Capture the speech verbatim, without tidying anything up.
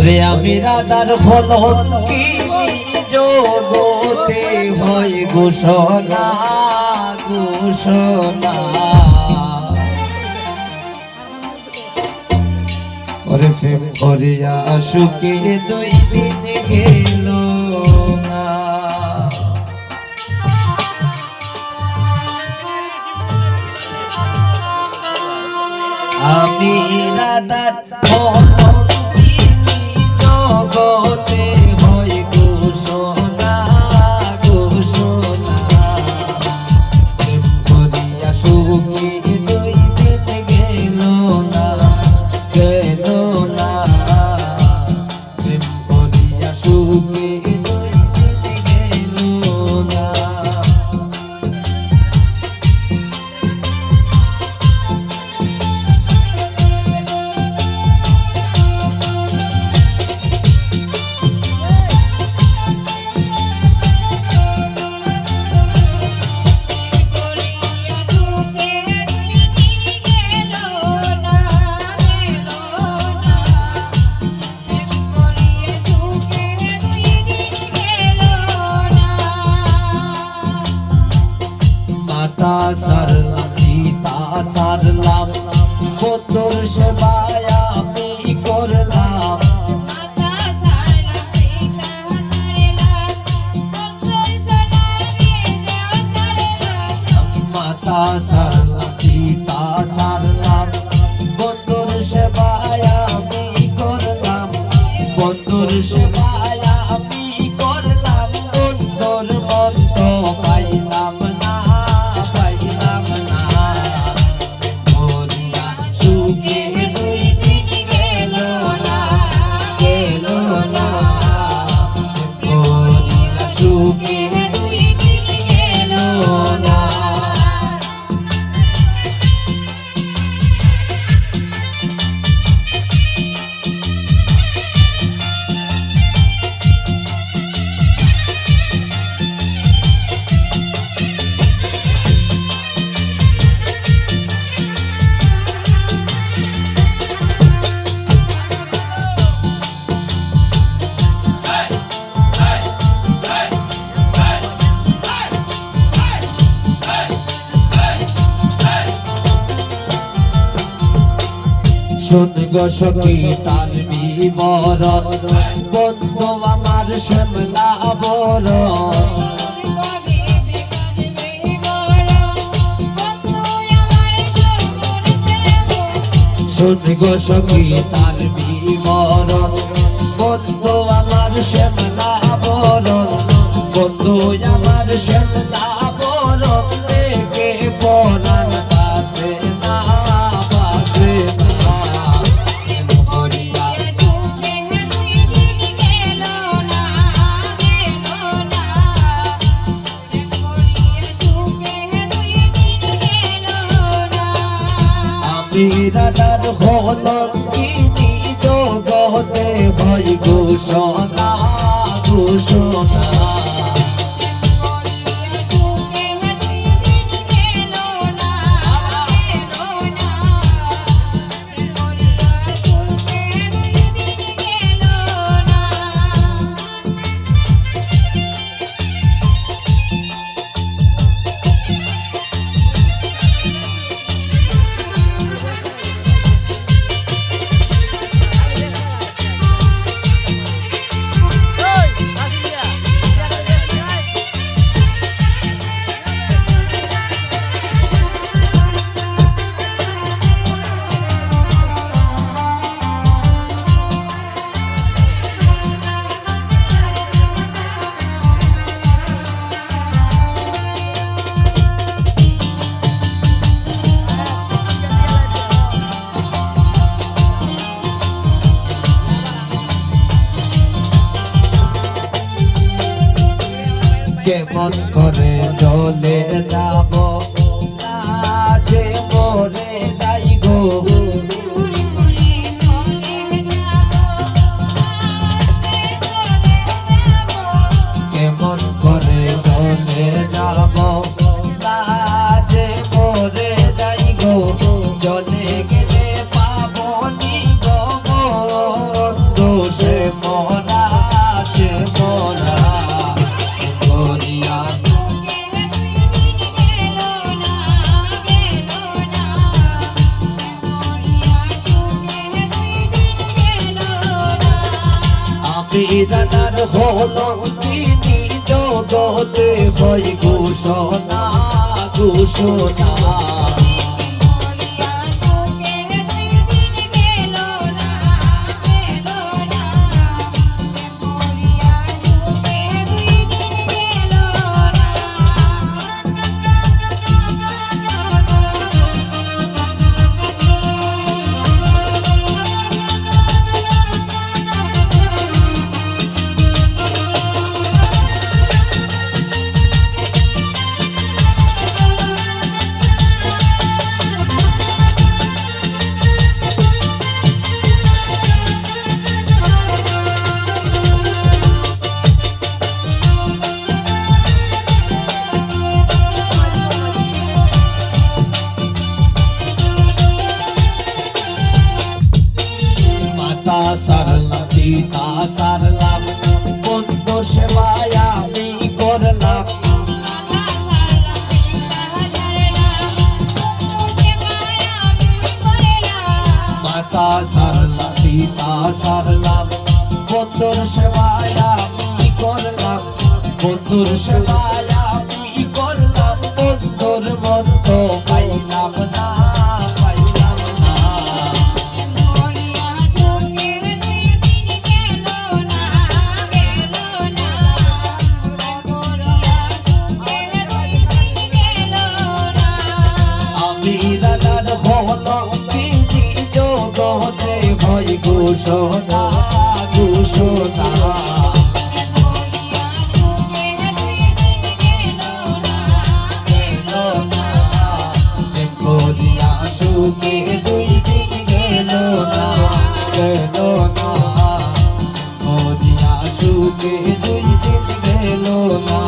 রে আমি রাধার কলঙ্কিনী জগতে হয় ঘোষণা, ঘোষণা। ওরে প্রেম করিয়া সুখে দুই দিন গেল না। আমি রাধার কলঙ্কিনী জগতে হয় ঘোষণা, ঘোষণা। প্রেম করিয়া সুখে দুই দিন গেল না, গেল না। প্রেম করিয়া সুখে দুই দিন গেল না। মাতা সারলাম, পিতা সারলাম, বন্ধুর সেবায় আমি করলাম। মাতা সারলাম, পিতা সারলাম, বন্ধুর সেবায় আমি করলাম। মাতা সারলাম, পিতা সারলাম, বন্ধুর সেবায় আমি করলাম। বন্ধুর সেবায় আমি করলাম, বন্ধুর মন তো পাইলাম না, পাইলাম না। মরিয়া সুখে দুই দিন গেল না, গেল না। মরিয়া সুখে দুই দিন গেল না। শুন গো সখী তার বিবরণ, বন্ধু আমার শ্যামলা বরণ। শুন গো সখী তার বিবরণ, বন্ধু আমার শ্যামলা বরণ, বন্ধু আমার শ্যামলা বরণ, দেখে পরাণ বাসে না, বাসে না। প্রেম করিয়া সুখে দুই দিন গেল না, গেল না। প্রেম করিয়া সুখে দুই দিন গেল না। আমি রাধার কলঙ্কিনী জগতে হয় ঘোষণা, ঘোষণা। প্রেম করিয়া সুখে দুই দিন গেল না, গেল না। প্রেম করিয়া সুখে দুই দিন গেল না। কেমন করে চলে যাব, লাজে মরে যাই গো। কেমন করে চলে যাব, লাজে মরে যাই গো। চলে গেলে পাবনি গো বন্ধু, সে রাধার কলঙ্কিনী জগতে হয় ঘোষণা, ঘোষণা। মাতা সারলাম, পিতা সারলাম, বন্ধুর সেবায় আমি করলাম। মাতা সারলাম, পিতা সারলাম, বন্ধুর সেবায় আমি করলাম। বন্ধুর সেবায় আমি করলাম, বন্ধুর মন তো পাইলাম না, পাইলাম না। আমি রাধার কলঙ্কিনী জগতে হয় ঘোষণা, ঘোষণা। করিয়া সুখে দুই দিন গেল না, গেল না। করিয়া সুখে দুই দিন গেল না।